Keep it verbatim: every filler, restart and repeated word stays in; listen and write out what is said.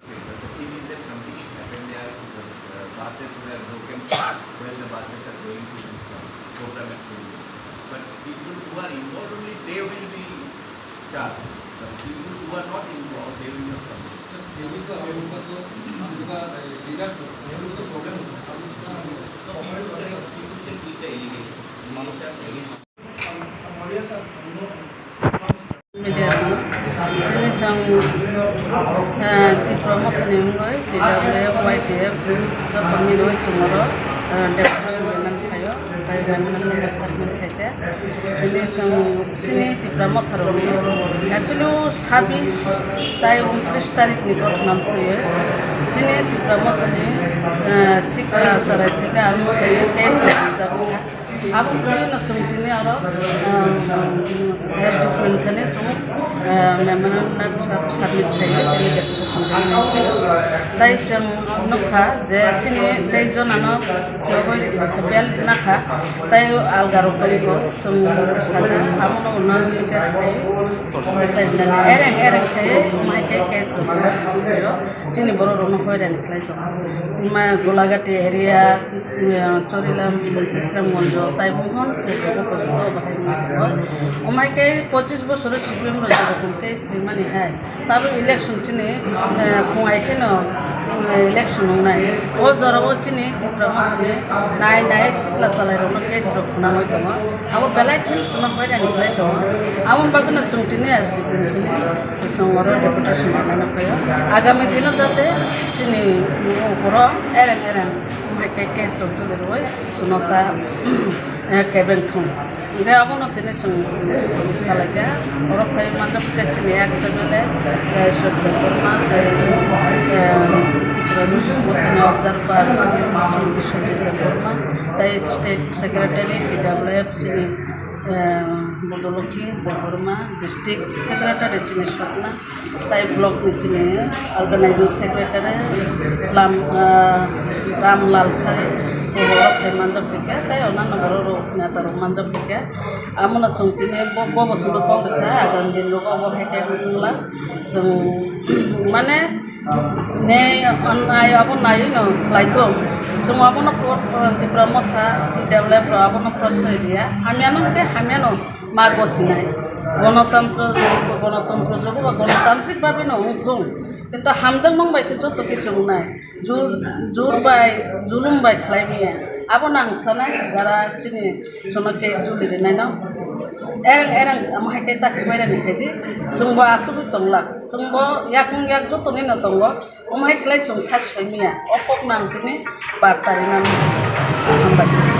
The thing is that something is happened there. The, uh, buses were broken while the buses are going to this one, program activity. But people who are involved only, they will be charged. But people who are not involved, they will not come. They will come. Leaders, they will the problem. No, people can, people can give the allegation. Allegation against Media rok, tini chwng, ah, Tipra Mothani wngwi T W F, Y T F joto milwi chwng oro, ah, deputation rwna phaio, tei memorandum submit khaikha. Tini chwng chini Tipra Motharokni actually o sabis tei untris tarikni ghotna twiwi chini Tipra Mothani, ah, sikla chwrai theke ang twiwi case rok rijak wngkha. Abo twi no chwng tini oro, um, S D P thani chwng, uh, memorandum sub-, submit khlaiwi tini deputation rwna phaio. Tai chwng nukha je chini tei jonano phiyogwi rikha bel nakha, tai alga rok tongkho, chwng sana abono unnayonni case khai, ereng ereng khai, mai khe case rok chini borok rokno hoirani khlai tongo. Ima Golagati area, Chorilam, Bisramganj, tai Mohonpur rogo porjonto bahai wngwi tongo. Omai khe pochis bosoro C P M rok jerokom case rimani hai, tabo election chini, eh, phung hai kheno, eh, election wngnai. O jorao chini Tipra Mothani nai nai sikla chalairokno case rok phunangwi tongo. Abo belai kheno chwngno hoirani khlai tongo. Aboni bagwino chwng tini S D P ni thani chwng oro deputation rwlaina phaio. Agami dino jate chini uporo ereng ereng hai khe case rok tuli rwui chwngno ta, eh, kebeng thung. Hingkhe abono tini chwng salaikha. Oro phai manjak khe chini ex M L A, eh, Sot Debbarma, tei, eh, Tripura Mothani observer, Biswajit Debbarma, tei state secretary T W F chini, eh, Bodolokhi Debbarma, district secretary chini Sotna, tai block ni simi organizing secretary Lam, ah, Ramlal Thari, borok hai manjak phaikha, tai onano borok rok neta rok manjak phaikha. Amono chwng tini bo, bo bosongno kok rwkha, agam din rogo obo hai khe wngla. Chwng mane ne, nai abo naiwi no khlai thung. Chwng abono pro-, Tipra Motha, T W F rok abono proshroy riya. Hamyano hwnkhe hamyano. Ma gosinai. Gonotantro, gonotantro jogo ba gonotantrik babe no wng thung. Kintu hamjakmung bai se joto kisu wngnai. Jur, jur bai, julum bai khlai maya. Abo nang sanai jara chini sono case chuli rinai no. Ereng, ereng, amo hai khe ta khabai rani khai di. Chwng bo asugwi tong la. Chwng bo yakung yak joto ni no tongo. Omo hai khlai chwng sak soi maya, o kok nang tini barta rina maya. Hambai.